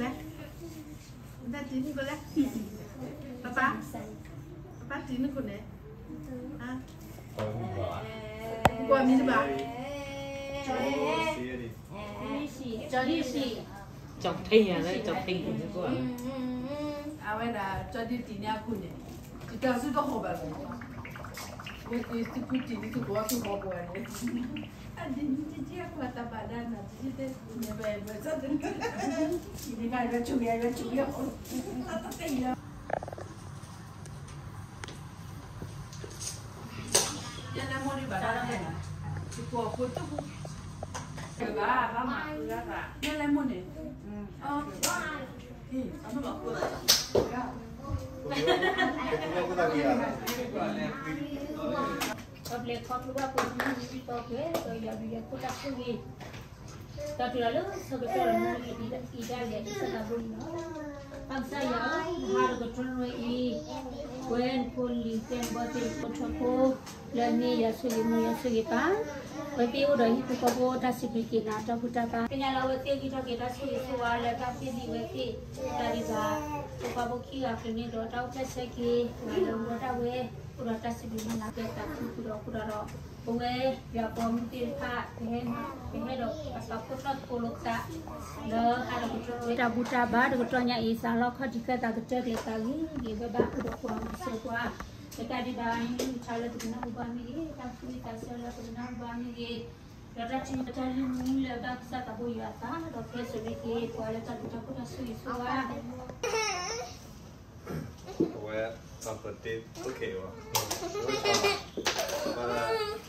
လဲၣ်, တၢ်တံၤန့ၣ်ကလဲၣ်, ပပၢ်, ပပၢ်တံၤန့ၣ်ခိၣ်န့ၣ်, ကွၢ်မံၤတဘၣ်, ကၠီလံၣ်ဆံၣ်, ကၠီထ့ၣ်ညါလၢကၠီထ့ၣ်ညါန့ၣ်ကွၢ်, အဝဲဒၣ်ကၠီဒုတံၤန့ၣ်အခိၣ်န့ၣ်, တတၢ်စုတဟီၣ်ဘၣ်လီၤ, ဝဲသ့ၣ်သုဖုတံၤန့ၣ်သုကဝီသုဟီၣ်ပှၤန့ၣ်, အဒ်န့ၣ်တကဲကွၢ်တၢ်ဘၣ်ဒၣ်နၤတကဲတဲ, န့ၣ်ဘၣ်ယွၤဆိၣ်ဂ့ၤ, ယွၤဆိၣ်ဂ့ၤ, တၢ်တသ့ၣ်ညါ ယလဲၤမိၢ်ဒံးဘၣ်တၢ်လၢန့ၣ်, ယကိးဖိတပူၤ, ဘၣ်ဘၣ်မၤဃုာ်ဒၣ်သး, ယလဲၤမိၢ်န့ၣ်, ပဘျဲၣ်ခီဖျိဘၣ်ဖိမုၣ်နံၤပီၢ်ကွဲ ဒီးယွၤဒုးယၤခိၣ်တၢ်ဆိၣ်ဂ့ၤ တၢ်တုၤလီၤလၢဆၢကတီၢ်လၢမုၢ်နံၤအံၤဒၣ်လဲာ် ကစၢ်သးဘိအံၤလီၤ. ပၢ်ကစၢ်ယွၤဧၢ, ဟါဒီးကတြၢနွဲအံၤ, ဝဲနဖိလံၤသ့ၣ်နဘီသ့ၣ်နဖိထၢဖိ, လၢအမ့ၢ်ယွၤဆိၣ်ဂ့ၤမူယွၤဆိၣ်ဂ့ၤပၢ်, ဝဲသ့ၣ်အိၣ်ဒီးဟံၣ်ဖိဃီဖိတၢ်စံးဘျုးက့ၤနၤတၢ်ဘူၣ်တၢ်ဘါ, သ့ၣ်ညါလၢအဝဲသ့ၣ်ဂံၢ်ထီၣ်က့ၤတၢ်ဆိၣ်ဂ့ၤဆိၣ်ဝါလၢတၢ်ဖ့ၣ်နံၣ်ဝဲသ့ၣ်, တၢ်ဒံးဘၣ်, ဖိခွါဖိခံဂၤအကျိၤန့ၣ်ဒီးတၢ်အိၣ်ဖျဲၣ်ဆၢက့ၤ, လၢအဝဲဒၣ်ဝဲ, အိၣ်ဒီးတၢ်စံးဘျုးမုၢ်လၢ်ကဲသးခုဃုာ်ဒီးဃုာ်ဒီးဒီး ပဝဲယွၤပှၤမုၣ်သ့ၣ်တဖၣ်, ပဟဲဒီးပသးဖိသၣ်သကိးလိာ်ပသး, လၢဟါဒီးကတြၢဝဲတၢ်ဘူၣ်တၢ်ဘါတကတီၢ်ညါအံၤ သးလီခီၣ်ထံးဃာ်သးကတၢၢ်ကျဲၤသးဂ့ၤဂ့ၤဘၣ်ဘၣ် အိၣ်ဒီးပှၤမၤစၢၤပှၤ, တကးဒံးဘၣ်ဟံးမုၢ်မဆါလၢပကနၢ်ဟူဘၣ်မ့ၢ်ဂ့ၤ, တၢ်သူၣ်ဝံၣ်သးဆၢလၢပကနၢ်ဟူဘၣ်မ့ၢ်ဂ့ၤ, ဒီးတၢ်ထံၣ်တၢ်လုၢ်မူလၢဘၣ်ကစၢ်သးဘိယွၤအသး ဒီးကဟဲစိာ်န့ၢ်က့ၤပှၤလၢတၢ်ဘျုးတၢ်ဖှိၣ်တၢ်ဆိၣ်ဂ့ၤဆိၣ်ဝါ အဝဲ ပပတ့ခိၣ်ခ့ဝဲ,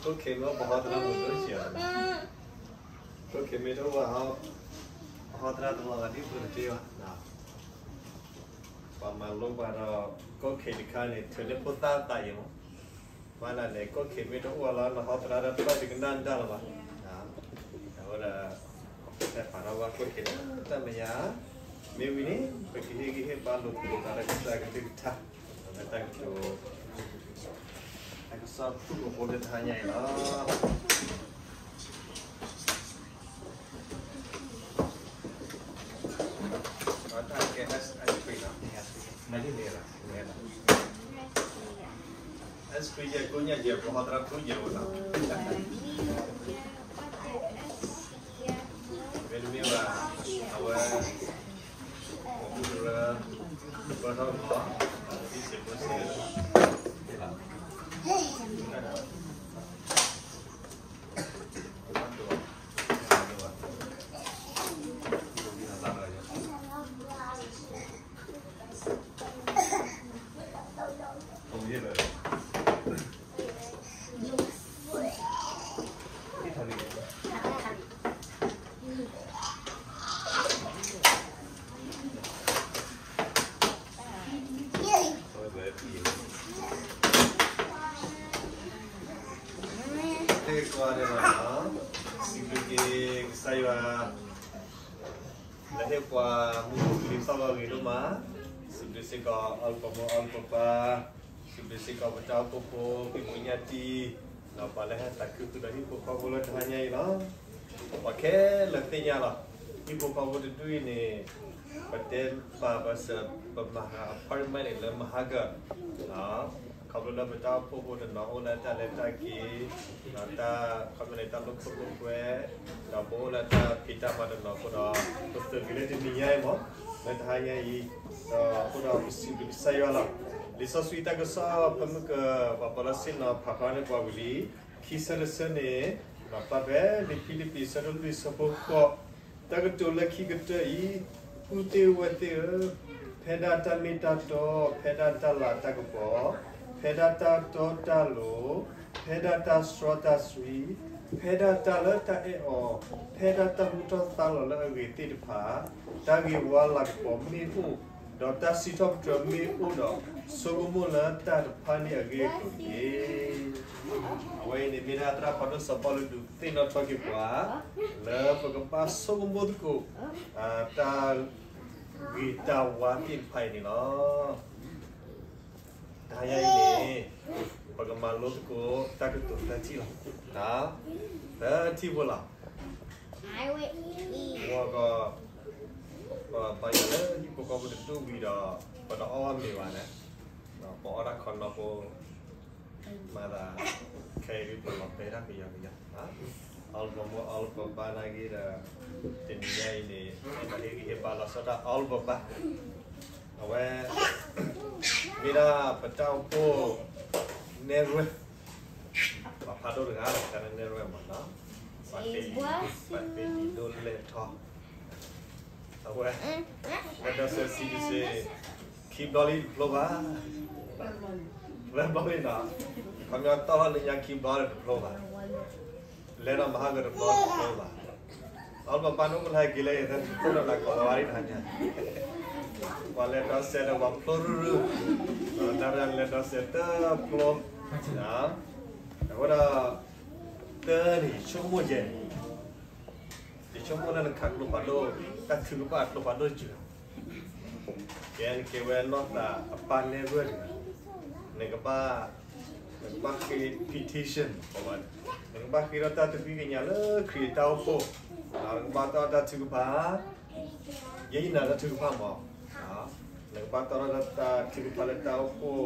ခိၣ်ခ့မ့ၢ်ပဟီသရၣ်မုၣ်ဒိၣ်ဆံးအီၤ, ခိၣ်ခ့မ့ၢ်တအိၣ်ဘၣ်, ပဟီသရၣ်တလီၤဂာ်ဒ်ပတ့ဘၣ်, ပှၤမၤလိပှၤဒီး ခိၣ်ခ့တခါန့ၣ် ထုးလၢဖိသၣ်သးအံၤမး, ဘၣ်နၤန့ၣ် ခိၣ်ခ့မ့ၢ်တအိၣ်လီၤ နဟီသရၣ်တၢ်တဘၣ်ဒံးကနၣ်ဒၣ်လီၤဘၣ်, အဝဲဒၣ် ပကတဲဖးထီၣ်ဘၣ်ခိၣ်ခ့တၢ်မဲာ်ညါ, မ့ၢ်ဝံၤန့ၣ် ပကဟ့ၣ်ဂံၢ်ဟ့ၣ်ဘါလိာ်ပသးဒီးကစၢ်ကလုၢ်ကထါ, အဝဲတၢ်ကတိၤ, တၢ်ကစီၣ်ဖုၣ်ကိာ်ဖိလၢတဟါညါအံၤလီၤ. တၢ်ကဲ ice cream လီၤ, မ့ၢ်န့ၣ်လီၤ, ice cream ယဲၢ်ကိးညါယဲၢ် ပဟီသရၣ်ဖိယဲၢ်ဝဲလီၤ. မ့တမ့ၢ်ဘၣ် အဝဲ ပှၤမုၢ်ကရၢ ပၢထီၣ်ကလီၤ သံစ့းဖိစ့း ကွၢ်ဒၣ်လီၤ, စံးဘျုးက့ၤ ကစၢ်ယွၤ လၢဟ့ၣ်ပှၤမူခိၣ်ကလံၤသီၣ်ဂီၤဂ့ၤဒိၣ်မး, စံးဘျုးစ့ၢ်ကီး အီၣ်လၢပမိၢ်အီၣ်လၢပပၢ်, စံးဘျုးစ့ၢ်ကီးပတၢ်အိၣ်ဖှိၣ်ဖိ ဖံးမူညၣ်တံၢ်, ဒီးပှၤလၢဟဲသးခုဃုာ်ဒီးဟံၣ်ဖိဃီဖိလၢတဟါညါအံၤလီၤ. ပှၤခဲလၢာ်သ့ၣ်ညါလီၤ, ဟံၣ်ဖိဃီဖိတဒူၣ်အံၤန့ၣ် ပတဲပာ်ပစၢၤ ပမၤဟး appointment န့ၣ် လၢမဟါကၢၢ် ခီဖျိလၢပတၢ်အိၣ်ဖှိၣ်ဖိတနီၤအိၣ်လၢတၢ်လဲၤတၢ်က့ၤ, ဒီးတၢ်ခီဖျိန့ၣ် တၢ်လိာ်ခိၣ်လိာ်ကွဲ, ဒီးပအိၣ်လၢတၢ်ဖံးတၢ်မၤတနီၤအဃိဒီး ပသုးက့ၤလၢတနံၤညါအံၤမး လၢတဟါညါအံၤ, ဒီးအဃိဒီးပစံးဘျုးကစၢ်ယွၤလီၤ. လံာ်စီဆှံတၢ်ကစီၣ်ဖဲမုၢ်က ပှၤပီလၢဆ့ၣ်နီၤဖးဖျါန့ၢ်ပှၤဝံၤလံ, ခံဆၢတဆၢန့ၣ် ပာ်ဖဲလံာ်ဖံလံးပံး အဆၢဒိၣ်လွံၢ် အဆၢဖိဃိး, တၢ်ကတိၤလၢခံကတၢၢ်အံၤ, ပုၢ်သ့ၣ်ဝဲၢ်သ့ၣ်ဧၢ, ဖ ဖဲဒၣ်တၢ်မ့ၢ်တၢ်တီ, ဖဲဒၣ်တၢ်လၤတၢ်ကပီၤ, ဖဲဒၣ်တၢ်တီတၢ်လိၤ, ဖဲဒၣ်တၢ်စီတၢ်ဆှံ, ဖဲဒၣ်တၢ်လၢတၢ်အဲၣ်အီၤ, ဖဲဒၣ်တၢ်ဟူထီၣ်သါလီၤလၢအဂ့ၤသ့ၣ်တဖၣ်, တၢ်ဂ့ၤဝါလၤကပီၤမ့ၢ်အိၣ်, ဒီးတၢ်စံးထီၣ်ပတြၢၤမ့ၢ်အိၣ်ဒီး, ဆိကမိၣ်လၢတၢ်တဖၣ်န့ၣ်အဂ့ၢ်အကျိၤတက့ၢ်. အဝဲအံၤန့ၣ်မ့ၢ်ဒၣ်သရၣ်ဖးဒိၣ်စီၤပီလူးဒုးသ့ၣ်နီၣ်ထီၣ်က့ၤပှၤ, လၢပကဘၣ်ဆိကမိၣ်သကိး, တၢ် ဂ့ၤတၢ်ဝါသ့ၣ်တဖၣ်အံၤန့ၣ်လီၤ. တဟါညါအံၤန့ၣ်, ပကမၤလိသကိးတၢ်ကတိၤသၢထံၣ်လီၤ. သၢထံၣ်ဖိလီၤ. မ်ကီး, ပဘါယွၤလၢဟံၣ်ဖိဃီဖိတဒူၣ်ဝံၤဒီး, ပတအီၣ်မ့ၤဘၣ်န့ၣ်, ပအီၣ်တၢ်ခီနီဖိ မၤသး, ခဲအံၤဒ်ပလီၤတဲတၢ်ကယီကယီ, အီၣ်လၢပမိၢ်အီၣ်လၢပပၢ်နာ်က့ဒီး, တနံၤညါအံၤန့ၣ်, ပဟ့ၣ်ဂံၢ်ဟ့ၣ်ဘါလီၤဆီဒၣ်တၢ်အီၣ်လၢပပၢ်, အဝဲ, မ့ၢ်ဒၣ်ပတၢ်အိၣ်ဖှိၣ်, နဲၣ်ရွဲၣ်, ပှၤဖးဒိၣ်တဂၤ တၢ်နဲၣ်ရွဲၣ်မးနီၤ, ပှၤသ့, ပှၤသ့ဒိၣ်လဲၢ်ထီၣ် အဝဲ, လဲၤဒီးစဲးစံးတစ့, ခံဘျီလံတဖျိဘၣ်, သၢဘျီလံနီၤ, ခီပညီတီၢ်ထီၣ်လၢညါခံဘျီလံတဖျိဘၣ်, လဲၤဒီးမဟါကတဘျီတဖျိဘၣ်, အီၣ်လၢပပၢ်န့ၣ်အိၣ်ဖဲလဲၣ်က့ၤလဲၣ် သၢထံၣ်ဖိဒီးလၢကိးလီၤဝါဒံးတဟါညါ, ပှၤလဲၤဒီးစဲးဒီးပှၤဖျိရုၢ်ရုၢ်, ဒီးလဲၤဒီးစဲးတဖျိ, အဝဲဒၣ်, သၢန့ၣ် ယဆိကမိၣ်ယဲၢ်န့ၣ် ယဆိကမိၣ်လၢနခးကျိဖးဒိၣ်, တၢ်ထုကဖၣ်အကျိဖးဒိၣ်ယုာ်, ကဲနကဲဝဲနီၢ်သးအပၢ်နဲၣ်ရွဲၣ်တဂၤ, နကဘၣ်, နကဘၣ်ဃ့ petition, နကဘၣ်ဃ့ထီၣ်တၢ်သဘံၣ်ကညးလၢခရံာ်အတၢ်အိၣ်ဖှိၣ်, နကဘၣ်တီၢ်တၢ်ထုကဖၣ်, ယဲယနာ်တၢ်ထုကဖၣ်မး, နကဘၣ်တီၢ်ထီၣ်တၢ်ထုကဖၣ်လၢတၢ်အိၣ်ဖှိၣ်,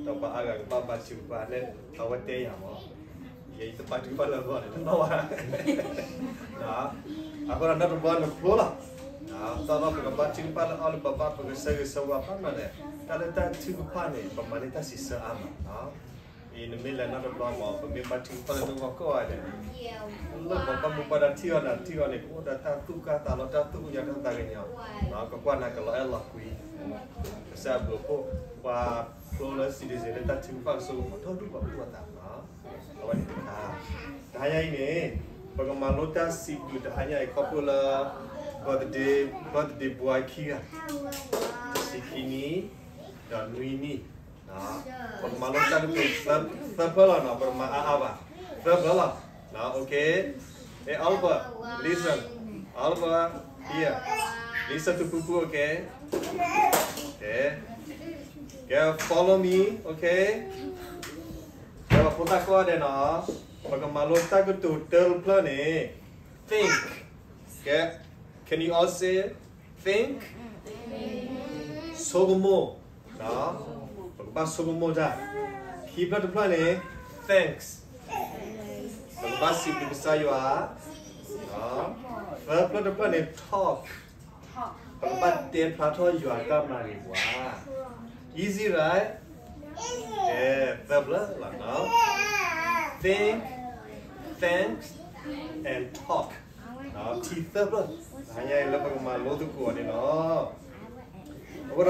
ဒီးပှၤအါဂၤကဘၣ်ဘါထုကဖၣ်လၢအဝဲတဲယၤမး, ယတဘါထုကဖၣ်လၢအဂီၢ်န့ၣ် တဘၣ်ဝဲ, အဃိဒီးနီတဘျီနဖျိလီၤ, တီၢ်ထီၣ်ပကဘါထုကဖၣ်လၢအီၣ်လၢပဘၣ်ပကစၢ်ဂ့ၤဆၢဝါဘၣ်မးန့ၣ်, တၢ်လၢတၢ်ထုကဖၣ်န့ၣ် ပမၤန့ၢ်တၢ်စံးဆၢအါမး, အံၤနမ့ၢ်လဲၤနီတဘျီမး ပမ့ၢ်ဘါထုကဖၣ်လၢနဂီၢ်ကိးဂၤဒဲးန့ၣ်, လၢပှၤဘၣ်မူဘၣ်ဒါထံၣ်အီၤနၤထံၣ်အီၤန့ၣ် ကအိၣ်ဒီးတၢ်သူၣ်ကၢ်သးလီၤ တၢ်သူၣ်ကညီၤတၢ်သးကညီၤ, ကကွၢ်နၤကလီၤအဲၣ်လီၤကွံ, ကစၢ်အဘျုးအဖှိၣ်, ပှၤဖျိလၢ citizen လၢတၢ်ထုကဖၣ်ကဆိကမိၣ်ထီၣ်ဒူၣ်ပှၤကူၣ်အသး, အဝဲန့ၣ်တခါ, တဟါညါအံၤန့ၣ်, ပကမၤလိတၢ်စံးဘျုးတဟါညါအံၤခီဖျိလၢ birthday, birthday boy ခံဂၤ, တဆံခံနံၣ်, ဒီးနွံနံၣ်, ပကမၤလိတၢ်ကတိၤသၢဖျၢၣ်လီၤနီၤ, ပကမၤအါအါဘၣ်, သၢဖျၢၣ်လီၤ, okay, hey Oliver, listen, Oliver, here, listen to Poo Poo, okay, okay, okay, follow me, okay, ကဲ ပှၤဖိသၣ်ကိးဂၤဒဲးနီၤ, ပကမၤလိတၢ်ကတိၤတၢတဖျၢၣ်န့ၣ်, think, ကဲ, can you all say think, ဆိကမိၣ်, ပကဘၣ်ဆိကမိၣ်တၢ်, ခံဖျၢၣ်တဖျၢၣ်န့ၣ်, thanks, ပကဘၣ်စံးဘျုးကစၢ်ယွၤ, သၢဖျၢၣ်တဖျၢၣ်န့ၣ် talk, ပကဘၣ်တဲဖျါထီၣ်ယွၤတၢ်မၤဂ့ၤပှၤ, easy right, ကဲ, သၢဖျၢၣ်လီၤနီၤ, think, thanks, and talk, ထံသၢဖျၢၣ်, တဟါညါအံၤလၢပကမၤလိသကိးအီၤန့ၣ်လီၤ. အဃိဒီး သ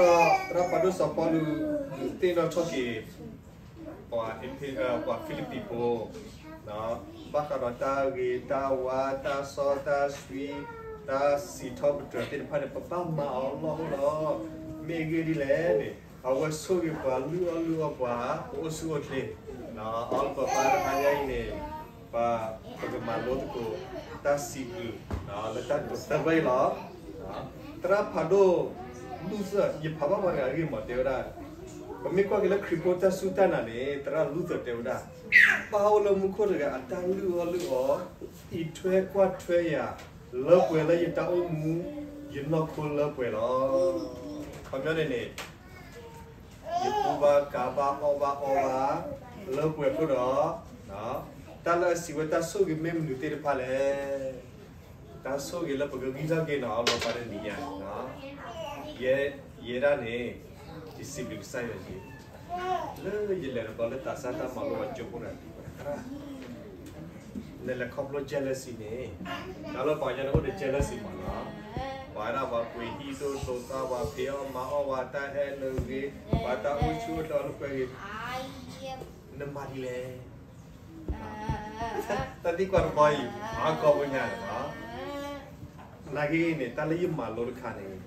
ရၣ်ဖးဒိၣ်စီၤပီလူး ဒုးသ့ၣ်နီၣ်ထီၣ်က့ၤ ပှၤဖံလံးပံၤဖိ ဘၣ်ဃးဒီးတၢ်ဂ့ၤတၢ်ဝါ တၢ်စီတၢ်ဆှံ တၢ်စံးထီၣ်ပတြၢၤသ့ၣ်တဖၣ်န့ၣ် ပဘၣ်မၤအီၤလီၢ်အိၣ်လီၤ. မ့ၢ်အဂ့ၢ်ဒ်လဲၣ်န့ၣ် အဝဲဆိၣ်ဂ့ၤပှၤ လုၢ်အီၣ်လုၢ်အီပှၤ ပအိၣ်ဆူၣ်အိၣ်ချ့ အီလၢပပၢ်တဟါညါအံၤန့ၣ် ပကမၤလိသကိး တၢ်စံးဘျုး လၢတၢ်ကတိၤသၢဖျၢၣ်အံၤလီၤ. သရၣ်ဖးဒိၣ် Luther ယဖးဘၣ်ပှၤတဂၤအဂ့ၢ်မး တဲဝဲဒၣ် ပမ့ၢ်ကွၢ်က့ၤလၢခရံာ်ဖိတၢ်စူၢ်တၢ်နာ်န့ၣ် သရၣ် Luther တဲဝဲဒၣ် ပၢ်အိၣ်လၢမူခိၣ်တဂၤ အတၢ်လုၢ်အီၣ်လုၢ်အီ အံးထွဲကွၢ်ထွဲယၤ လၢပှဲၤလၢယတၢ်အိၣ်မူ ယနီၢ်ခိလၢပှဲၤလီၤ. ခီပညီန့ၣ်န့ၣ် ယကူဘၣ်ကၤဘၣ်အီၣ်ဘၣ်အီဘၣ် လၢပှဲၤဖျိဒီး တၢ်လၢအစံးဝဲတၢ်ဆိၣ်ဂ့ၤမ့ၢ်မနုၤသ့ၣ်တဖၣ်လဲၣ်. တၢ်ဆိၣ်ဂ့ၤလၢပကဂံၢ်ထီၣ်က့ၤနီၤ အီလီၤပှၤတနံၤညါ ယဲဒၣ်န့ၣ် ယစံးဘျုးကစၢ်ယွၤက့ၤ လၢယလဲၤတဘျီလၢသးစၢ်တၢ်မၤလိပှၤကၠိဖိန့ၣ် နလဲၤခီဖျိ jealousy န့ၣ် တၢ်လၢပှၤကညီန့ၣ်အိၣ်ဒီး jealousy မးနီၤ ပှၤ ဒၣ်ပှၤပှ့ၤဟံၣ်ဒိၣ်ဒိၣ်သီ ပှၤဖံးအီၣ်မၤအီၣ် ပှၤတၢ်ဟဲလၢအဂ့ၤ, ပှၤတၢ်အိၣ်ဆူၣ်အိၣ်ချ့လၢပှဲၤဂ့ၤ, နမၤဒ်လဲၣ်. တၢ်သံကွၢ်တဘီအံၤ မၤကီၢ်ပူၤညါန့ၣ်လီၤ. နာ်က့န့ၣ် တၢ်လၢယမၤလိတခါန့ၣ်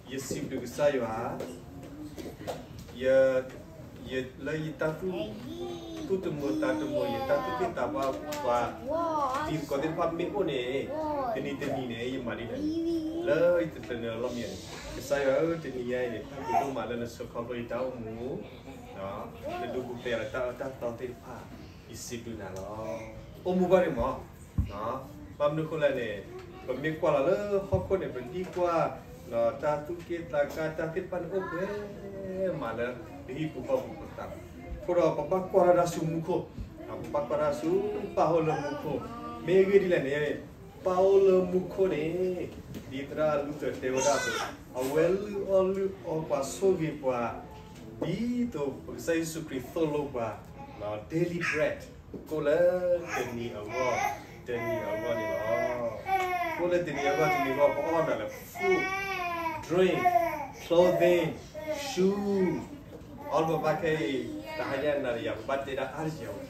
ယစံးဘျုးကစၢ်ယွၤ ယ, ယ, လၢယတၢ်သူၣ်, သူၣ်တမုာ်သးတမုာ် ယတၢ်သူၣ်က့ၣ်သးပှၢ်ပှၤ, တံၤသကိးသ့ၣ်တဖၣ်မ့ၢ်အိၣ်န့ၣ်, တနံၤတနံၤန့ၣ် ယမၤဒ်လဲၣ်. လၢယတချုးန့ၣ်အလီၢ်မံၤန့ၣ်, ကစၢ်ယွၤဧၢ, တနံၤညါအံၤန့ၣ် တၢ်ဘျုးဒိၣ်မးလၢနဆှၢခီဖျိယတၢ်အိၣ်မူ, နဒိးပူၤဖျဲးဒီးတၢ်အၢတၢ်သီသ့ၣ်တဖၣ်, ယစံးဘျုးနၤလီၤ. အိၣ်မူဘၣ်န့ၣ်မး ဘၣ်မနုၤအဃိလဲၣ်န့ၣ်, ပမ့ၢ်ကွၢ်လီၤလၢဟီၣ်ခိၣ်န့ၣ် ပဒံကွၢ်, တၢ်သူၣ်က့ၣ်သးကါ တၢ်သ့ၣ်တဖၣ်န့ၣ် အိၣ်ပှဲၤမးလၢပဟံၣ်ပူၤဃီပူၤပသး, အဃိဒီးပဘၣ်ကွၢ်တၢ်ဆူမူခိၣ်, ပဘၣ်ကွၢ်တၢ်ဆူပၢ်အိၣ်လၢမူခိၣ်, မ့ၢ်အဂ့ၢ်ဒ်လဲၣ်န့ၣ်, ပၢ်အိၣ်လၢမူခိၣ်န့ၣ်, ဒ်သရၣ်လူသၢတဲဝဲဒၣ်အသိး, အဝဲလုၢ်အီၣ်လုၢ်အီပှၤ ဆိၣ်ဂ့ၤပှၤ, ဒ်သိးပကစၢ်ယ့ၣ်ၡူးခရံာ်သိၣ်လိပှၤ, daily bread ကိၣ်လၢတနံၤအဂီၢ်, တနံၤအဂီၢ်န့ၣ်လီၤ. ကိၣ်လၢတနံၤအဂီၢ် တနံၤအဂီၢ် ပအီၣ်နၤလၢ food, drink, clothing, shoes, အီၣ်လၢပဘၣ်ခဲအံၤ, တဟါညါနၤဒီးယၤ ပဘၣ်တဲဒၣ်အါတက့ၢ်ဝဲ,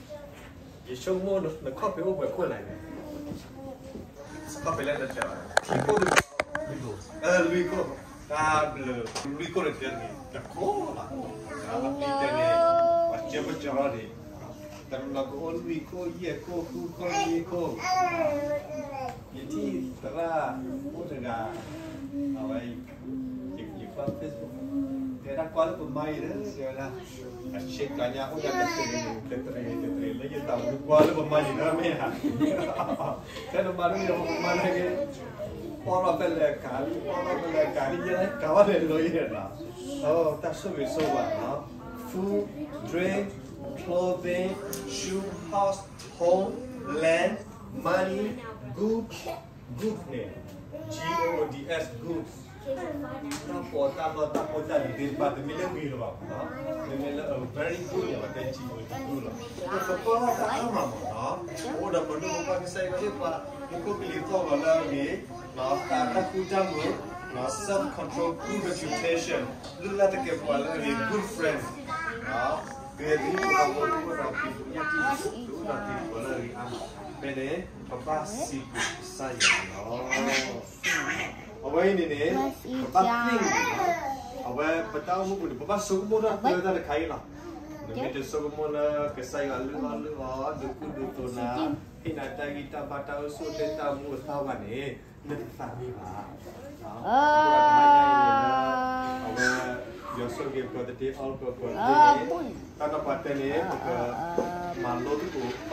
ယဆိကမိၣ်နခီၣ်ဖံးအိၣ်ပှဲၤခိၣ်လဲၣ်န့ၣ်, ခီၣ်ဖံးလဲၣ်တတဲဘၣ်, ခံခိၣ်တဘျီ, လွံၢ်ခိၣ်, တၢ်ဘျုး, လွံၢ်ခိၣ်တတဲန့ၣ် တခိၣ်လီၤ, အဖံတဲန့ၣ်, ပှၤကၢပကၢလီၤန့ၣ်, တနီၤကအိၣ်လွံၢ်ခိၣ် ယဲၢ်ခိၣ် ဃုခိၣ် နွံခိၣ်, ယထံၣ်သရၣ်အိၣ်တဂၤ, အဝဲ, ယကွၢ် Facebook, တဲဒၣ်ကွၢ်လၢပမါအံၤဒီး တဲဝဲဒၣ်, အဆ့ကၤညါအိၣ်ဒၣ်တတရံးတတရံးတတရံးလၢယသးပူၤ ကွၢ်လၢပမါအံၤဒီးမ့ၢ်ဧါ, ဖဲနမၤတမ့ၢ်ပမါန့ၣ်က့ၤ, ပီၣ်ထီၣ်ဖဲလဲၣ်ကၤလံ ပီၣ်ထီၣ်ဖဲလဲၣ်ကၤလံ ယဲကၤဘၣ်လဲၣ်လီၤယဲနီၤ, တၢ်ဆိၣ်ဂ့ၤဆိၣ်ဝါနီၤ, food, drink, clothing, shoe, house, home, land, money, goods, goods န့ၣ်, G O O D S, goods, တၢ်ပီးတၢ်လီတၢ်ဖိတၢ်လံၤသ့ၣ်တဖၣ် တမ့ၢ်လၢဂ့ၤလၢၤဘၣ်မးနီၤ, မ့မ့ၢ်လၢအ very good န့ၣ် ပတဲ G O O D, good လီၤ, ပကပီၢ်တၢ်အါမးမးနီၤ, ပအိၣ်ဒီးပဒိၣ်ပပှၢ်ကစၢ်ယွၤဟ့ၣ်ပှၤ, မူခိၣ်ကလံၤသီၣ်ဂီၤလၢအဂ့ၤ, တၢ်သူတၢ်မုာ်, self control, good reputation, လုၢ်လၢ်သကဲးပဝးလၢအဂ့ၤ, good friend, ကဲသ့ၣ်ပှၤ ပအိၣ်ဒီးက့ၤပညၣ်တံၢ်, ပအိၣ်ဒီးက့ၤပှၤလၢအဂ့ၤအါမး, ဖဲန့ၣ် ပဘၣ်စံးဘျုးကစၢ်ယွၤန့ၣ်လီၤ. အဝဲအံၤန့ၣ်န့ၣ်, ပဘၣ်သ့ၣ်န့ၣ်, အဝဲပတၢ်အိၣ်မူပူၤန့ၣ် ပဘၣ်ဆိကမိၣ်ထီၣ်တဲဝဲဒၣ်တခါအံၤလီၤ. နမ့ၢ်တဆိကမိၣ်လၢကစၢ်ယွၤလုၢ်အီၣ်လုၢ်အီ ဒုးကူဒုးသိးနၤ, ဟ့ၣ်နၤတၢ်ဂံၢ်တၢ်ဘါ တၢ်အိၣ်ဆူၣ်အိၣ်ချ့ တၢ်မူအသါဘၣ်န့ၣ်, နတသးမံဘၣ်. အဃိဒီးတဟါညါအံၤန့ၣ်လၢ အဝဲ ယွၤဆိၣ်ဂ့ၤပှၤသ့ၣ်တဖၣ် အီၣ်ပှၤသ့ၣ်တဖၣ်န့ၣ်, တၢ်နီၢ်ပၤတဲန့ၣ် ပကမၤလိသကိးဘၣ်ဃးဒီး ပ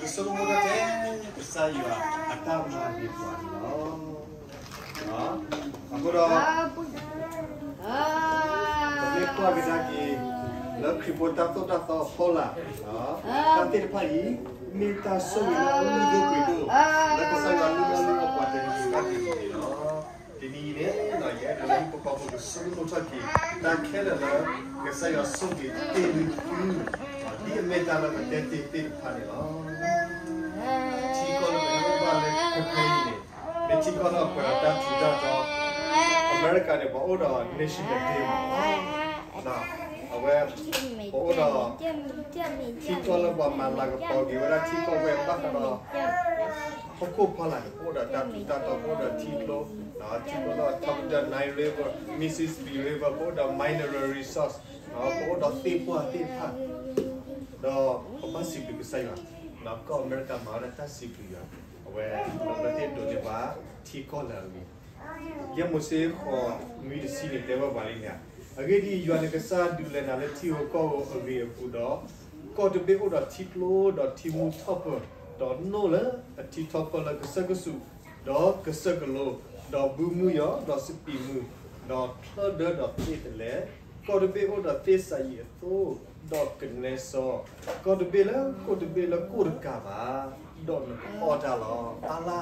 ကဆိကမိၣ်ထီၣ်ထဲ ကစၢ်ယွၤအတၢ်မၤန့ၢ်ပှၤန့ၣ်လီၤ. အဃိဒီး ပမ့ၢ်ကွၢ်ကဒါက့ၤ လၢခရံာ်ဖိတၢ်သိၣ်တၢ်သီအဖီလာ်, တၢ်သ့ၣ်တဖၣ်အံၤ မ့ၢ်တၢ်ဆိၣ်ဂ့ၤလၢအလုၢ်ဒိၣ်ပှ့ၤဒိၣ် လၢကစၢ်ယွၤလုၢ်အီၣ်လုၢ်အီပှၤတနံၤဘၣ်တနံၤန့ၣ်လီၤ. တနံၤအံၤန့ၣ် ယအဲၣ်ဒိးလၢဟံၣ်ဖိဃီဖိကဆိကမိၣ်ထီၣ်က့ၤ တၢ်ခဲလၢာ်လၢ ကစၢ်ယွၤဆိၣ်ဂ့ၤတ့ၢ်လံသု ဒ်အမ့ၢ်တၢ်လၢပတဲတ့ၢ်သ့ၣ်တဖၣ်န့ၣ်လီၤ. ထံကီၢ်လၢပအိၣ်ဘၣ်လၢခဲခဲအံၤန့ၣ် မ့ၢ်ထံကီၢ်လၢအပှဲၤဒီးတၢ်ထူးတၢ်တီၤ, အမဲရကၤန့ၣ် ပှၤအိၣ်ဒီး National Day မး, အဝဲ ပအိၣ်ဒီး ထံကီၢ်လၢပှၤမၤလၤကပီၤက့ၤဝဲဒၣ်ထံကီၢ်ဝဲဘၣ်ဃးဒီး ဟီၣ်ခိၣ်ဖီလာ်န့ၣ် ပအိၣ်ဒီးတၢ်ထူးတၢ်တီၤ ပအိၣ်ဒီးထံကျိ, ထံကျိလၢ top of the Nile River, Mississippi River, ပအိၣ်ဒီး mineral resource, ပအိၣ်ဒီးသ့ၣ်ပှၢ်သ့ၣ်တဖၣ်, ဒီးပဘၣ်စံးဘျုးကစၢ်ယွၤ, ကီၢ်အမဲရကၤမၤဝဲဒၣ်တၢ်စံးဘျုးယွၤ, အဝဲ ပသ့ၣ်ဒိးန့ၢ်ဘၣ်ထံကီၢ်လၢအဂ့ၤ ယဲၢ်မိၤၡ့ဃိးနွံတဆံန့ၣ် တဲဝဲပှၤလံန့ၣ်, အဂ့ၢ်ဒ်အံၤ, ယွၤနကစၢ်ဒုးလဲၤနၤလၢထံဧိၤကီၢ်ဧိၤအဂ့ၤအပူၤဒီး, ကီၢ်တဘ့ၣ်အိၣ်ဒီးထံကျိဒီးထံမူထီၣ်ပၢၢ်, ဒီးနိၣ်လၢအထံထီၣ်ပၢၢ်လၢကစၢၢ်ကစူး, ဒီးကစၢၢ်ကလိ, ဒီးဘုမုၢ်ယီၤ, ဒီးစပံးမုၢ်, ဒီးချၢဒၢဒီးသ့ၣ်တလဲ, ကီၢ်တဘ့ၣ်အိၣ်ဒီးသ့ၣ်စၤယံးအသိး, ဒီးကနဲစီ, ကီၢ်တဘ့ၣ်လၢကိၣ်တဘ့ၣ်လၢကိၣ်တကးဘၣ်, ဒီးနကအီၣ်တၢ်လီၤ. အလါ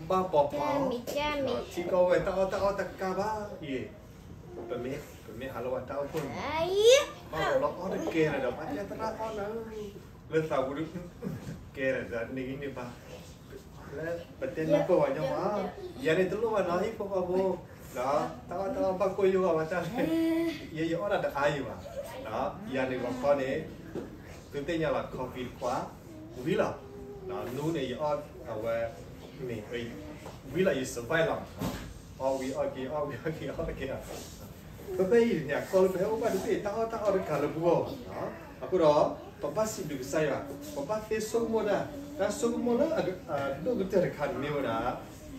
ဘၣ်ပှၤပှၤ, ထံကီၢ်ဝဲတၢ်အီၣ်တၢ်အီတကးဘၣ်အံၤ, ပမ့ၢ်ဟးလၢပှၤတၢ်အိၣ်ဖှိၣ်န့ၣ်, ဘၣ်ပှၤလီၤအီၣ်တကဲလၢၤဒီး ပှၤတဲသရၣ်အီၣ်လၢ, လၢသးပူၤဒုး, ကဲလၢၤဒီးန့ၢ်ဂံၢ်န့ၢ်ဘါ, လၢ ပတဲနၢ်ပၢၢ်ဝဲညီမး, ယၤန့ၣ်တလိၣ်ဘၣ်နီၤ ဟံၣ်ဖိဃီဖိ, တၢ်အီၣ်တၢ်အီဘၣ်ကိၢ်ယိၣ်ဂီၢ်ဝဲတၢ်လဲၣ်, ယဲယအီၣ်ဒၣ်တအါယံၤဘၣ်, ယၤန့ၣ်ဂီၤခီန့ၣ် သုသ့ၣ်ညါလီၤ coffee တခွး, ဝံၤလီၤ, နူန့ၣ်ယအီၣ်အဝဲ, မ့ၢ်, ဝံၤလီၤယ survive လီၤ, အီၣ်ဝံၤအီၣ်က့ၤ အီၣ်ဝံၤအီၣ်က့ၤ အီၣ်က့ၤလီၤ ဖဲဖဲအံၤန့ၣ် အကီၢ်လၢပဟဲအိၣ်ဘၣ်တဘ့ၣ် တၢ်အီၣ်တၢ်အီတကးလၢပဂီၢ်ဘၣ်, အဃိဒီး ပဘၣ်စံးဘျုးကစၢ်ယွၤ, ပဘၣ်သ့ဆိကမိၣ်တၢ်, တၢ်ဆိကမိၣ်လၢအဒိၣ်ကတၢၢ်တခါန့ၣ်မ့ၢ်ဝဲဒၣ်,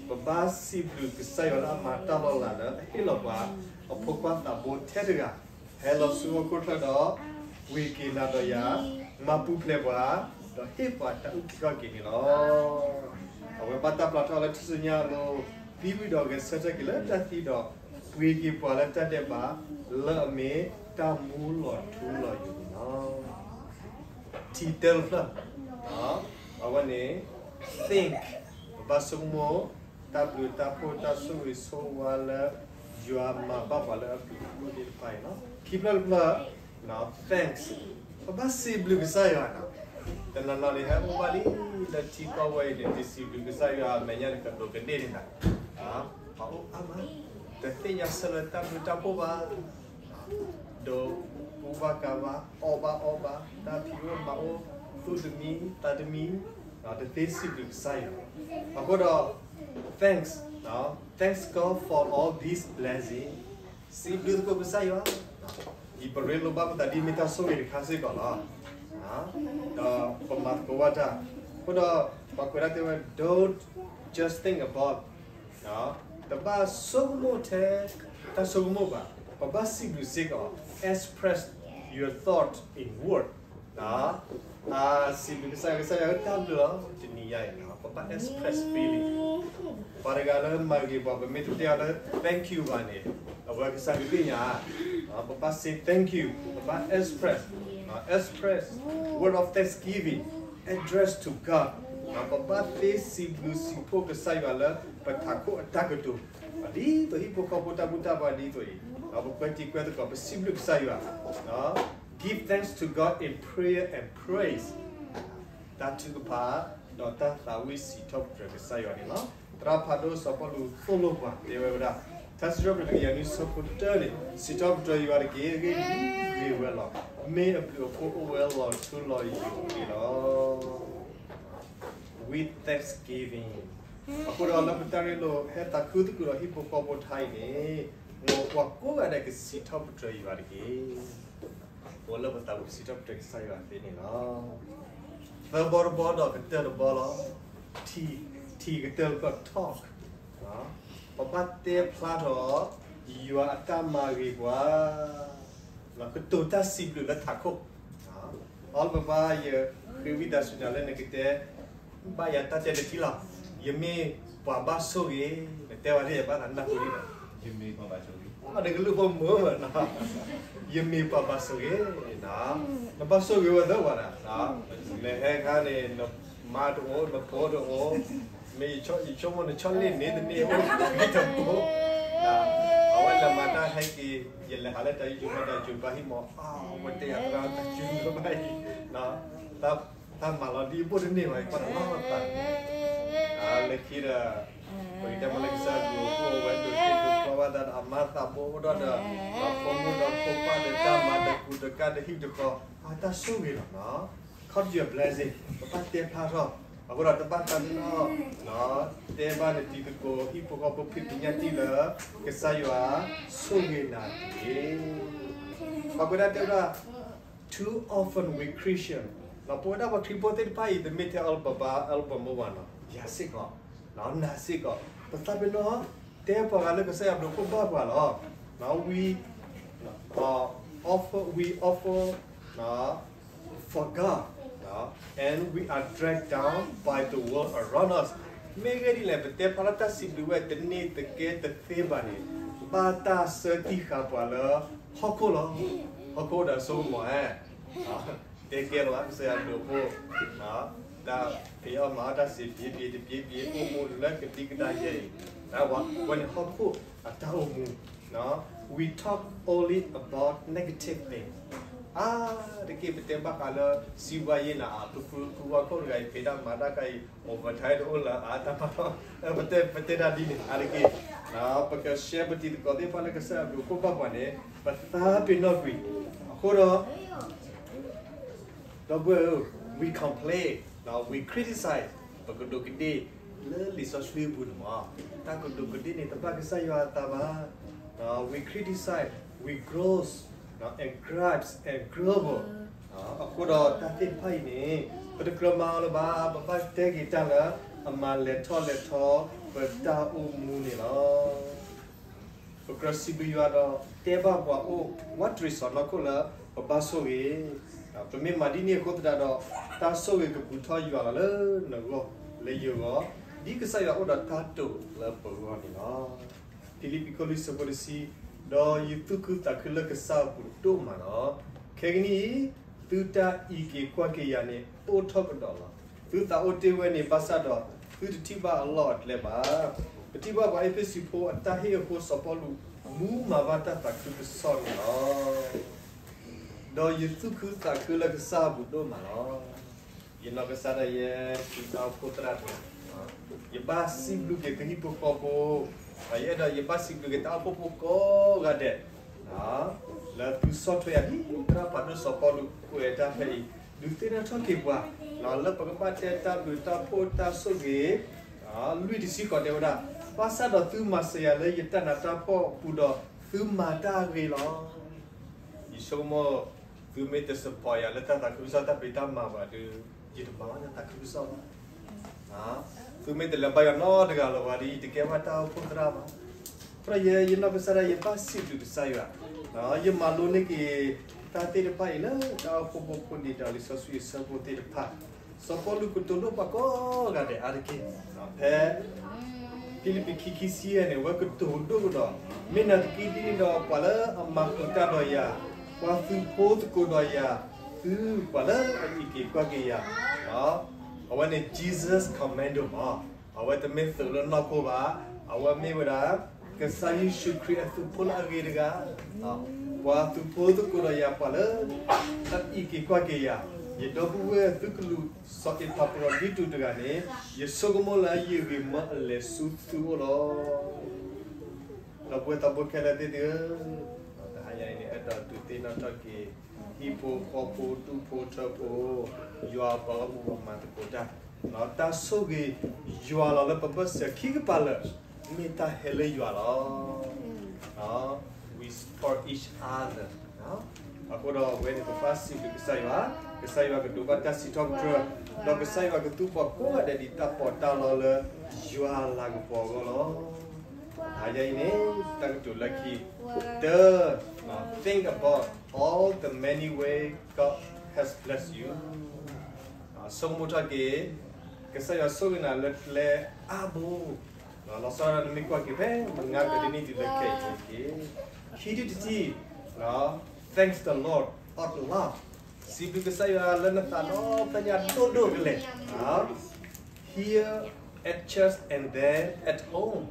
ပဘၣ်စံးဘျုးကစၢ်ယွၤလၢအမၤတၢ်လီၤလးလၢအဟ့ၣ်လီၤပှၤ, အဖိခွါသးဘိထဲတဂၤ, ဟဲလီၤဆူဟီၣ်ခိၣ်ချၢဒီး, ပှ့ၤက့ၤနၤဒီးယၤ, မၤပူၤဖျဲးပှၤ, ဒီးဟ့ၣ်ပှၤတၢ်အုၣ်က့ၤခီၣ်က့ၤန့ၣ်လီၤ. အဝဲဘၣ်တၢ်ပျၢ်ထီၣ်လၢထူၣ်စုညါအလိၤ, သံဝံၤဒီးဂဲၤဆၢထၢၣ်က့ၤလၢတၢ်သံဒီး, ပှ့ၤက့ၤပှၤလၢတၢ်ဒဲးဘး, လၢအမ့ၢ်တၢ်မူလီၤထူလီၤယိာ်န့ၣ်လီၤ. ထံတၢတဖျၢၣ်, အဝဲန့ၣ်, think, ပဘၣ်ဆိကမိၣ်, တၢ်ဘျုးတၢ်ဖှိၣ်တၢ်ဆိၣ်ဂ့ၤဆိၣ်ဝါလၢ, ယွၤမၤဘၣ်ပှၤလၢအဘျုးအဖှိၣ်သ့ၣ်တဖၣ်အံၤလီၤ. ခံဖျၢၣ်တဖျၢၣ်, thanks, ပဘၣ်စံးဘျုးကစၢ်ယွၤ, တနီၤနီၤန့ၣ်ဟဲအိၣ်ဘၣ်လံ, လၢထံကီၢ်ဝဲအံၤန့ၣ် တစံးဘျုးကစၢ်ယွၤအမဲာ်ညါန့ၣ် ကဒိးကဒ့ၣ်န့ၣ်လီၤ. ပှၤအိၣ်အါမး, တသ့ၣ်ညါဆၢလၢတၢ်ဘျုးတၢ်ဖှိၣ်ဘၣ် ဒီးကူဘၣ်ကၤဘၣ်, အီၣ်ဘၣ်အီဘၣ်, တၢ်ဖံးအိၣ်မၤအိၣ်, သူၣ်တမံသးတမံ, တသ့စံးဘျုးကစၢ်ယွၤ. အဃိဒီး, thanks, thanks God for all these blessings, စံးဘျုးသကိးကစၢ်ယွၤ, ယပရ့လိာ်ဘၣ်ပသးဒ်မ့ၢ်တၢ်ဆိၣ်ဂ့ၤတခါစ့ၢ်ကီးလီၤ. ဒီးပမၤသကိးဘၣ်တၢ်, အဃိဒီး, ပှၤကွဲးဒၣ်တဲဝဲ don't just think about တဘၣ်ဆိကမိၣ်ထဲ, တၢ်ဆိကမိၣ်ဘၣ်, ပဘၣ်စံးဘျုးစ့ၢ်ကီး, express your thought in word, စံးဘျုးကစၢ်ယွၤ ကစၢ်ယွၤဧၢ တၢ်ဘျုးလီၤ. တနံၤညါအံၤ ပဘၣ် express feeling, ပှၤတဂၤလၢမၤဂ့ၤပှၤ ပမ့ၢ်တတဲအီၤလၢ thank you ဘၣ်န့ၣ်, အဝဲကစၢ်ကသ့ၣ်ညါ, ပဘၣ် say thank you, ပဘၣ် express, express word of thanksgiving, address to God, ပဘၣ်သ့စံးဘျုးစံးဖှိၣ်ကစၢ်ယွၤလၢ ပထးခိၣ်အတၢ်ကတိၤ, ဒ်သိးဟံၣ်ဖိဃီဖိတၢ်ဘူၣ်တၢ်ဘါဒ်သိးအံၤ, ပကွဲးတံာ်ကွဲးသကိး ပစံးဘျုးကစၢ်ယွၤ, give thanks to God in prayer and praise, တၢ်ထုကဖၣ်, ဒီးတၢ်သးဝံၣ်စံးထီၣ်ပတြၢၤကစၢ်ယွၤန့ၣ်လီၤ. သရၣ်ဖးဒိၣ်စီၤပီလူးသိၣ်လိပှၤတဲဝဲဒၣ်, ထါစံးထီၣ်ပတြၢၤတကယၤနွံဆၢဖိတၢန့ၣ်, စံးထီၣ်ပတြၢၤယွၤတက့ၢ်, အဂ့ၢ်ဒ်အံၤဂ့ၤဝဲလီၤ. မ့ၢ်အဘျုးအဖှိၣ်အိၣ်ဝဲလီၤထူလီၤယိာ်တက့ၢ်လီၤ. With thanksgiving, အဃိဒီးလၢပတၢ်ရ့လိာ်ဟဲသးခုသကိးဒီးဟံၣ်ဖိဃီဖိတခါအံၤန့ၣ်, မ်ပှၤကိးဂၤဒဲးကစံးထီၣ်ပတြၢၤယွၤတက့ၢ်. အိၣ်လၢပသးပူၤကစံးထီၣ်ပတြၢၤကစၢ်ယွၤသ့န့ၣ်လီၤ. သၢဘီတဘီဒီးကတၢၢ်တဘီလီၤ. ထံ, ထံကတၢၢ်လၢ talk, ပဘၣ်တဲဖျါထီၣ်, ယွၤအတၢ်မၤဂ့ၤပှၤ, ကတိၤတၢ်စံးဘျုးလၢထးခိၣ်, အီလၢပပၢ် ယဃ့ဝံသးစူၤနၤလၢနကတဲ, ဘၣ်ယၤတၢ်တဲတထံၣ်လီၤ. ယမ့ၢ်ပှၤဘၣ်ဆိၣ်ဂ့ၤ, နတဲဝဲဒၣ်ယဘၣ်သးနၢ်ဟူလံဒီး, ယမ့ၢ်ပှၤဘၣ်ဆိၣ်ဂ့ၤ, နကလုၢ်ဖိမုာ်နီၤ, ယမ့ၢ်ပှၤဘၣ်ဆိၣ်ဂ့ၤ, နဘၣ်ဆိၣ်ဂ့ၤဝဲသၢဝဲဒၣ်, နဟဲခါန့ၣ် နမါတအိၣ် နဖိတအိၣ်, မ့ၢ်ယဆိကမိၣ်နဆီၣ်လ့ၣ်န့ၣ်တန့ၢ်အိၣ်တပိ, အဝဲလဲၤမၤတၢ်ဟဲက့ၤ, ယလဲၤဟးလၢတၢ်ယိယိၤမး တၢ်ယိၤဘၣ်ဟံၣ်မး, အဝဲတဲယၤသရၣ်တၢ်ယိၤဘၣ်ဟံၣ်, တၢ်မၤလီၤဒ်အဘိၣ်တန့ၢ်ဘၣ် ယကွၢ်တၢ်လီၤသးန့ၣ်, လၢခံဒီး, ပကတဲမ့ၢ်လၢကစၢ်ယွၤဒိၣ်ဝဲဒိၣ်ထီၣ်ဒိၣ်ထီၣ်ဘၣ်သးဒီး အမါသးဘိအိၣ်ဒီးဒီး, ဒီးဖိမုၣ်ဒီးဖိခွါဒီးတၢ်မၤတကူတကးဒီးဟံၣ်တဃီ, အတၢ်ဆိၣ်ဂ့ၤလီၤနီၤ. Count your blessing, ပဘၣ်တဲဖျါထီၣ်, အဃိဒီးတဘၣ်သးနီၤ, တဲဘၣ်နတံၤသကိး ဟံၣ်ဖိဃီဖိဖံးသညၣ်တံၢ်လၢ, ကစၢ်ယွၤဆိၣ်ဂ့ၤနၤတက့ၢ်. ပှၤကွဲးဒၣ်တဲဝဲဒၣ်, too often we Christian, ပဝဲဒၣ်ပှၤခရံာ်ဖိသ့ၣ်တဖၣ်အံၤ တမ့ၢ်ထဲအီလၢပပၢ်အီလၢပမိၢ်ဘၣ်နီၤ, ယၤစ့ၢ်ကီး, နၤစ့ၢ်ကီး, ပသးပ့ၤနီၣ်, တဲပှၤဂၤလၢကစၢ်ယွၤဘျုးဖှိၣ်ဘၣ်ပှၤလီၤ. We, offer, we offer, for God, and we are dragged down by the world around us. မ့ၢ်ဂ့ၢ်ဒ်လဲၣ် ပတဲဖျါလၢတၢ်စံးဘျုးဝဲ တန့ၢ်တကဲတသ့ဘၣ်န့ၣ်, ဘၣ်တၢ်ဆၢကတီၢ်ဃာ်ပှၤလၢဟီၣ်ခိၣ်လီၤ. ဟီၣ်ခိၣ်ဒီးဆိကမိၣ်, တဲကဲလီၤ ကစၢ်ယွၤဘျုးဖှိၣ်, တၢ်ဖံးအီၣ်မၤအီၣ်တၢ်စံးဘျုးဘျုးတဘျုးဘျုး အိၣ်မူလၢကဒံကဒါယဲအံၤ, ဝဲန့ၣ်ဟီၣ်ခိၣ်အတၢ်အိၣ်မူ, we talk only about negative things. အါတက့ၢ် ပတဲဘၣ်ဃးလၢ စံးဘှါယ့နၤ အဖုဖုဖုဝါခိၣ်တဂၤအံၤ ဖံးတၢ်မၤတၢ်ခါအံၤ အိၣ်ဝဲထဲတအိၣ်လၢအတၢ်မၤလီၤ. ပတဲ ပတဲတၢ်ဒ်န့ၣ် အါတက့ၢ် ပက share ပတံၤသကိးသ့ၣ်တဖၣ်လၢကစၢ်ယွၤအဘျုးအဖှိၣ်ဘၣ်ပှၤန့ၣ် ပသးပ့ၤနီၣ်ကွံာ် အဃိဒီး ဒီပုၢ်ဝဲၢ်ဧၢ, we complain, we criticize, ပကဒူးကဒ့ၣ်လၢလံာ်စီဆှံအပူၤန့ၣ်မး, တၢ်ကဒူးကဒ့ၣ်န့ၣ် တဘၣ်ကစၢ်ယွၤအသးဘၣ်. We criticize, we gross, and gripes and grumble. အဃိဒီးတၢ်သ့ၣ်တဖၣ်အံၤန့ၣ် ပတကြၢးမၤအီၤလၢၤဘၣ်, ပဘၣ်တဲက့ၤတၢ်လၢအမၤလဲၤထီၣ်လဲၤထီ ပတၢ်အိၣ်မူန့ၣ်လီၤ. ပကြၢးစံးဘျုးယွၤဒီးတဲဘၣ်ပှၤအိၣ် ဝးတရံးစီၢ်နီၤခိၣ်လၢ ပဘၣ်ဆိၣ်ဂ့ၤ, ပမ့ၢ်မၤဒ်န့ၣ်အဃိသတးဒီး တၢ်ဆိၣ်ဂ့ၤကပူၤထီၣ်ယွၤလီၤလၢနဂီၢ် လၢယဂီၢ်, ဒ်ကစၢ်ယွၤအိၣ်ဒီးတၢ်တိာ်လၢပဂီၢ်န့ၣ်လီၤ. ဖံလံးပံးခိၣ်လွံၢ်ဆၢဖိတဆံ, ဒီးယသူၣ်ခုသးခုလၢကစၢ်အပူၤဒိၣ်မးလီၤ. ခဲကနံၣ်အံၤ သုတၢ်အံးက့ၤကွၢ်က့ၤယၤန့ၣ် အိၣ်ထီၣ်ကဒီးလီၤ. သုသးအိၣ်တ့ၢ်ဝဲန့ၣ် ဘၣ်ဆၣ်ဒီးသုတထံၣ်ဘၣ်အလီၢ်အကျဲဘၣ်. ပထံၣ်ဘၣ်ပှၤအ့းဖ့းစူးဖိအတၢ်ဟ့ၣ်အဃိ စီၤပီလူးမူမၤဘၣ်တၢ်သးခုကစီၣ်န့ၣ်လီၤ. ဒီးယသူၣ်ခုသးခုလၢကစၢ်အပူၤဒိၣ်မးလီၤ. ယနီၢ်ကစၢ်ဒၣ်ယဲ သုတၢ်အိၣ်ဖှိၣ်သရၣ်တဂၤ, ယဘၣ်စံးဘျုးက့ၤသုဟံၣ်ဖိဃီဖိ, ယအဲၣ်ဒိးယဘၣ်စံးဘျုးက့ၤတၢ်အိၣ်ဖှိၣ်ဖိကိးဂၤဒဲး လၢသုဆီၣ်ထွဲယၤဒ်သရၣ်ဖးဒိၣ်စီၤပီလူးကွဲးတၢ်ဖဲအံၤ, ဒုးသ့ၣ်နီၣ်ထီၣ်က့ၤပှၤ လၢပကဘၣ်တဲတၢ်ဘျုးတၢ်ဖှိၣ်တၢ်ဆိၣ်ဂ့ၤ, လွံၢ်တဆံဃိးတဲဝဲဒၣ်, ဘၣ်ဆၣ်ဒီးသုမၤစၢၤယၤလၢယတၢ်နးတၢ်ဖှီၣ်အပူၤဒီး သုမၤတၢ်အဂ့ၤလီၤ. ယဆိကမိၣ် သုမ့ၢ်တ support ယၤလၢတၢ်သးခုကစီၣ်တၢ်ဖံးတၢ်မၤဘၣ်ဒီး ယတမၤဘၣ်တၢ်သးခုကစီၣ်ဘၣ်. သုမ့ၢ်တလဲၤဘါယွၤနီတဂၤလၢၤဘၣ်ဒီး ယတကဲဘၣ်တၢ်အိၣ်ဖှိၣ်သရၣ်ဘၣ်. အဃိဒီးယဲ ယနီၢ်ကစၢ်ဒၣ်ယဲ ယဘၣ်စံးဘျုးကစၢ်ယွၤ, ယမၤလိန့ၢ်က့ၤ တၢ်သ့ၣ်တဖၣ်အံၤလၢတၢ်အိၣ်ဖှိၣ်ဖိဖိန့ၣ်ဒီး လံာ်စီဆှံအဆၢဖိသ့ၣ်တဖၣ်, စီၤပီလူးကတိၤဒိၣ်ပှၤကိးဂၤဒဲးအါတက့ၢ်, ဖဲ ဖံလံးပံးခံ ခံဆံယဲၢ်န့ၣ် အဝဲကတိၤဒိၣ်ကဒီး, မ့ၢ်နာ်သက့ဒ်န့ၣ်ဒီး ပှၤလၢအမၤဃုာ်တၢ်ဒီးယၤ, ပှၤသုးဖိသကိးဒီးယၤ, သုပှၤလၢအအံးက့ၤကွၢ်က့ၤယၤ, အဝဲန့ၣ် Jesus Commando မး, အဝဲတမ့ၢ်သုးလၢနီၢ်ခိဘၣ်, အဝဲမ့ၢ်ဝဲဒၣ် ကစၢ်ယ့ၣ်ၡူးခရံာ်အသုးဖိလၢအဂ့ၤတဂၤ, ပှၤသုးဖိသကိးဒီးယၤ ပှၤလၢအအံးက့ၤကွၢ်က့ၤယၤ, ယဒီပုၢ်ဝဲၢ်သုကလူး စီၤအ့းဖၤပရံဒံတူးတဂၤန့ၣ်, ယဆိကမိၣ်လၢယဂ့ၤမၢအလဲၤဆူသုအိၣ်လီၤ. ဒီပုၢ်ဝဲၢ်သးဘိခဲလၢာ်သ့ၣ်ဧၢ, တဟါညါအံၤန့ၣ် အဲၣ်ဒိးဒုးသ့ၣ်နီၣ်ထီၣ်က့ၤ ဟံၣ်ဖိဃီဖိဒူၣ်ဖိထၢဖိ, ယွၤအပှၤဂီၢ်မုၢ်ပှၤမၤသကိးတၢ်, တၢ်ဆိၣ်ဂ့ၤယွၤလီၤလၢပဘၢၣ်စၢၤခံကပၤလၢာ်, မ့ၢ်တၢ်ဟဲလၢယွၤလီၤ. We support each other. အဃိဒီးအဝဲန့ၣ် ပဘၣ်စံးဘျုးကစၢ်ယွၤ, ကစၢ်ယွၤကဒိးဘၣ်တၢ်စံးထီၣ်ပတြၢၤ, ဒီးကစၢ်ယွၤကသူပှၤကိးဂၤဒဲးဒ်တၢ်ပီးတၢ်လီလၢယွၤလၤကပီၤအဂီၢ်လီၤ. တဟါညါအံၤန့ၣ် တၢ်ကတိၤလၢခံ, တ, think about all the many ways God has blessed you. ဆိကမိၣ်ထီၣ်က့ၤ ကစၢ်ယွၤဆိၣ်ဂ့ၤနၤလၢကျဲအါဘိ, လီၤဆီဒၣ်တၢ်နမ့ၢ်ကွၢ်က့ၤဖဲမုၢ်နၤကဒ်န့ၣ်ဒ်လဲၣ်ခဲအံၤန့ၣ်တက့ၢ်. ခံထံၣ်တထံၣ်, thanks the Lord out loud. စံးဘျုးကစၢ်ယွၤလၢနသးဒီဖျၢၣ်ညါဒိၣ်ဒိၣ်ကလဲာ်, here at church and then at home.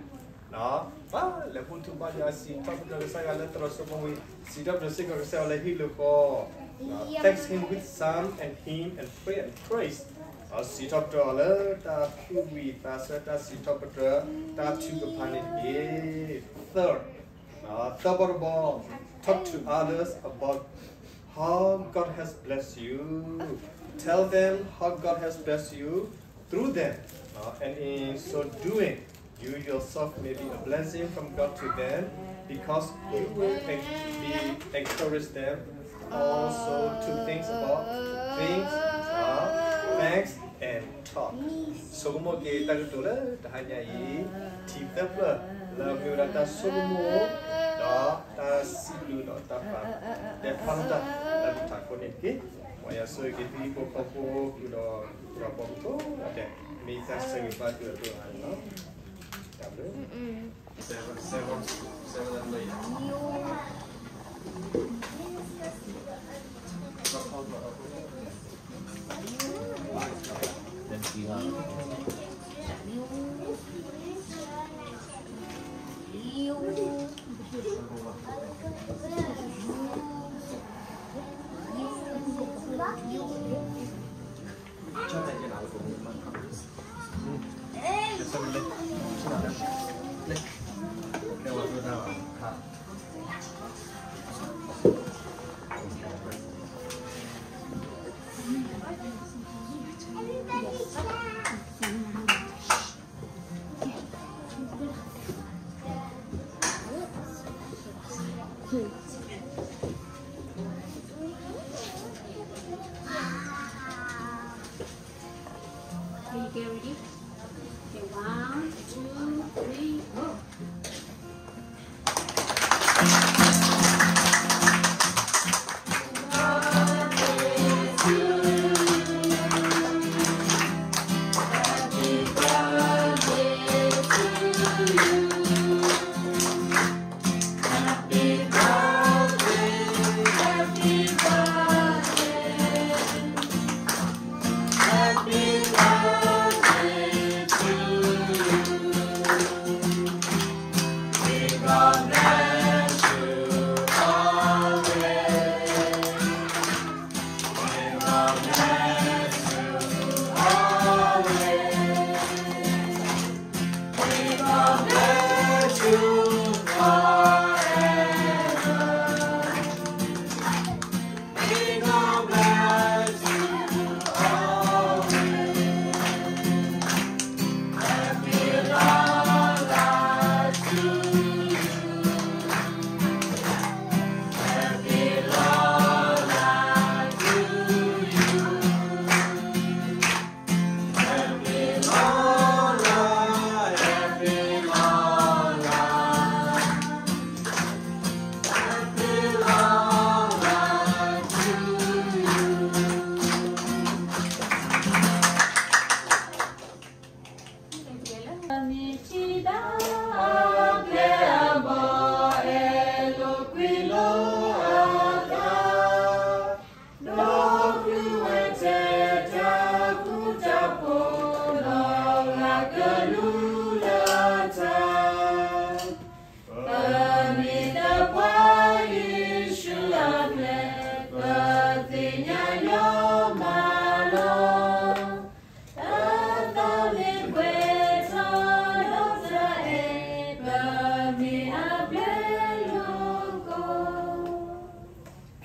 ဘၣ်လဲၤဘူၣ်ထီၣ်ဘါယွၤ စံးထီၣ်ပတြၢၤကစၢ်ယွၤလၢသရိာ်စိမိၤဝံၤ, စံးထီၣ်ပတြၢၤစ့ၢ်ကီးကစၢ်ယွၤလၢဟံၣ်လၢဃီ, thanks him with psalm and hymn and pray and praise. စံးထီၣ်ပတြၢၤအီၤလၢတၢ်သူၣ်ဝံၤသးဆၢ တၢ်စံးထီၣ်ပတြၢၤ တၢ်ထုကဖၣ်န့ၣ်တက့ၢ်. Third, သၢဘီတဘီ, talk to others about how God has blessed you. Tell them how God has blessed you through them. And in so doing, you yourself may be a blessing from God to them because you will en- be encourage them also to think about things, uh, thanks and talk. ဆိကမိၣ်က့ၤတၢ်ကတိၤလၢတဟါညါအံၤ, ထံၣ်သၢဖျၢၣ်လၢမ့ၢ်ဝဲဒၣ်တၢ်ဆိကမိၣ်, ဒီးတၢ်စံးဘျုးဒီးတၢ်ပာ်, တဲဖျါထီၣ်တၢ်လၢပထးခိၣ်န့ၣ်တက့ၢ်. မ်ယွၤဆိၣ်ဂ့ၤက့ၤသုဟံၣ်ဖိဃီဖိဃုာ်ဒီး ဒီးပှၤကိးဂၤဒဲး, မ့ၢ်တၢ်ဆၢဂ့ၤဘၣ်သုအဒိၣ်အါန့ၣ်လီၤ. တၢ်ဘျုး. Can you get ready? Okay, one, two, three, go.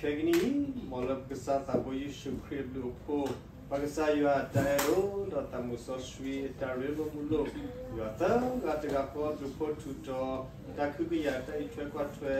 ခဲကနံၣ်အံၤ မ်လၢပကစၢ်သးဘိယ့ၣ်ၡူးခရံာ်အဘျုးအဖှိၣ်, ပၢ်ကစၢ်ယွၤအတၢ်အဲၣ်ဒိၣ်ဒီးသးမုၢ်စီဆှံအတၢ်ရ့လိာ်မုာ်လိာ်, ယွၤသၢဂၤတဂၤဃီအဘျုးအဖှိၣ်ထူးတီၤ, တၢ်ကဟုကယာ်တၢ်အံးထွဲကွၢ်ထွဲ,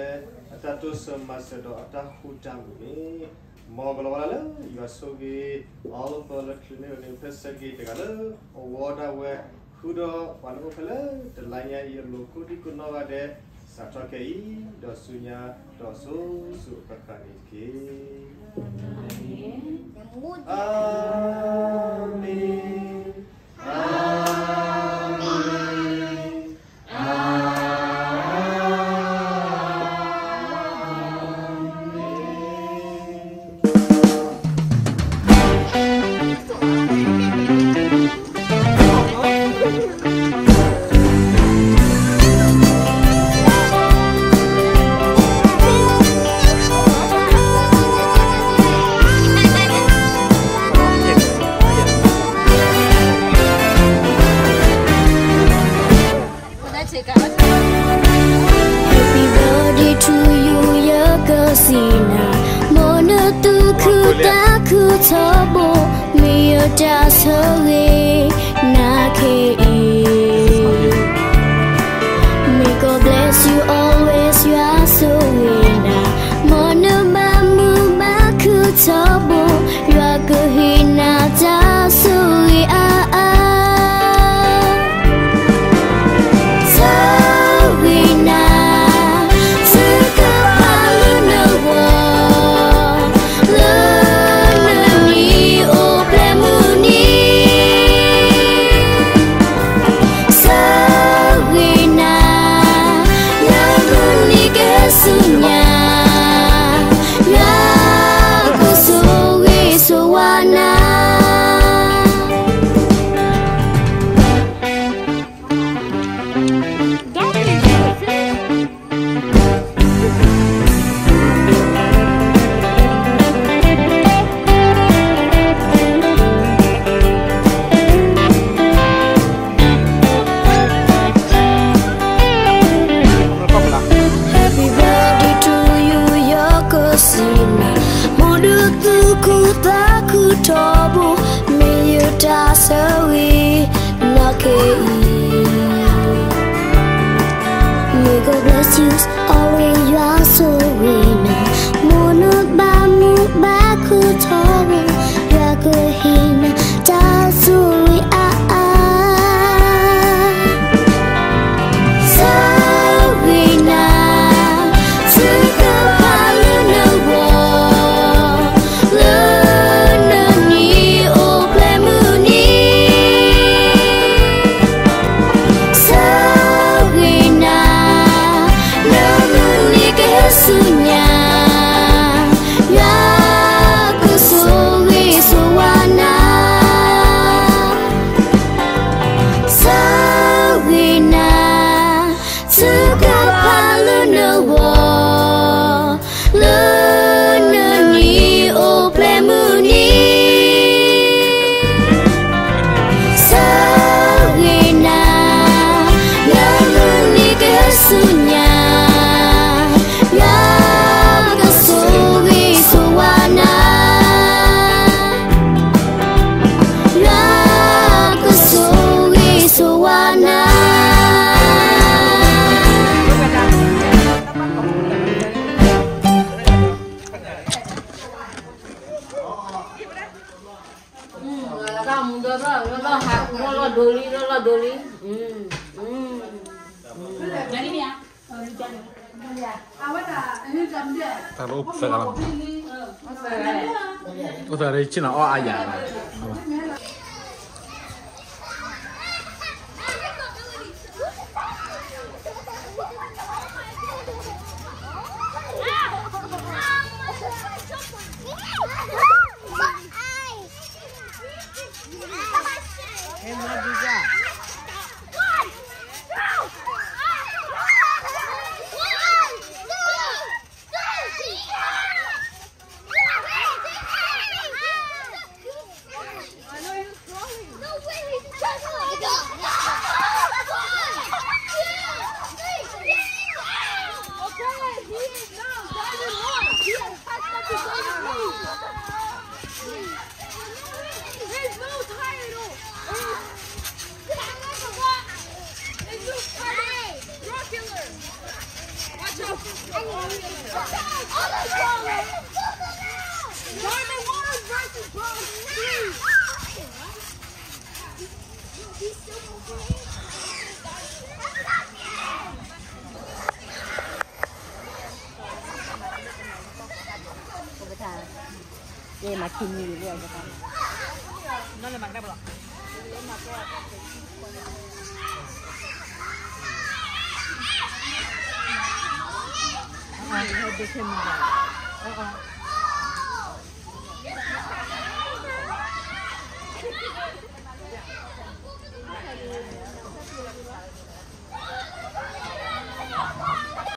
အတၢ်တိစၢၤမၤစၢၤဒီးအတၢ်ဃူတၢ်မုာ်န့ၣ်, မ်ကလီၤဝါလၢယွၤဆိၣ်ဂ့ၤ အီၤလၢပၢလၢချ့န့ၣ် ဖဲစဲးက့ၤတဂၤလၢအဝီဒၣ်ဝဲ, ဃုာ်ဒီးပှၤလၢအိၣ်ဖဲလၢတလါညါအံၤအလိၤကိးဒံကိးနီၢ်ဂၤဒဲး, စးထီၣ်ခဲအံၤ ဒီးဆူညါ ဒီးစိၤစိၤအဃၣ်ဃၣ်န့ၣ်တက့ၢ်. အၤမ့ၣ်, အၤမ့ၣ်, အၤမ့ၣ်. Happy birthday to you ယကစံးနၤ, မ်နသူၣ်ခုသးခုထီဘိ, မ့ၢ်ယတၢ်ဆိၣ်ဂ့ၤနၤခဲအံၤ. May God bless you always ယွၤဆိၣ်ဂ့ၤနၤ, မ်နဘၣ်မုာ်ဘၣ်ခုထီဘိ, ယွၤကဟ့ၣ်နၤတၢ်ဆိၣ်ဂ့ၤအါအါ. ဆိၣ်ဂ့ၤနၤ, ဆၢကပၤလၢနဂီၢ်, လၢနနံၣ်အိၣ်ဖျဲၣ်မုၢ်နံၤ. May God bless you always, ယွၤဆိၣ်ဂ့ၤနၤ, မ်နဘၣ်မူဘၣ်ခုၣ်ထီဘိ, ယွၤကဟ့ၣ်နၤတၢ်ဆိၣ်ဂ့ၤအါအါ. ဆိၣ်ဂ့ၤနၤ, ထုကဖၣ်လၢနဂီၢ်, လၢနနံၤအိၣ်ဖျဲၣ်မုၢ်နံၤ. ဆိၣ်ဂ့ၤနၤ, နမုၢ်နံၤကဟဲဆူညါ, ယွၤကဆိၣ်ဂ့ၤဆိၣ်ဝါနၤ. ဆိၣ်ဂ့ၤနၤ, ထုကဖၣ်လၢနဂီၢ်, လၢနနံၤအိၣ်ဖျဲၣ်မုၢ်နံၤ. ဆိၣ်ဂ့ၤနၤ, နမုၢ်နံၤကဟဲဆူညါ, ယွၤကဆိၣ်ဂ့ၤဆိၣ်ဝါနၤ. ယွၤကဆိၣ်ဂ့ၤဆိၣ်ဝါနၤ. တၢ်လၢအိၣ်ဖျဲၣ်ကလီၤ, အိၣ်ဖျဲၣ်ကလီၤ ဆ့ၣ်နီၤအီၣ်အါယၤ.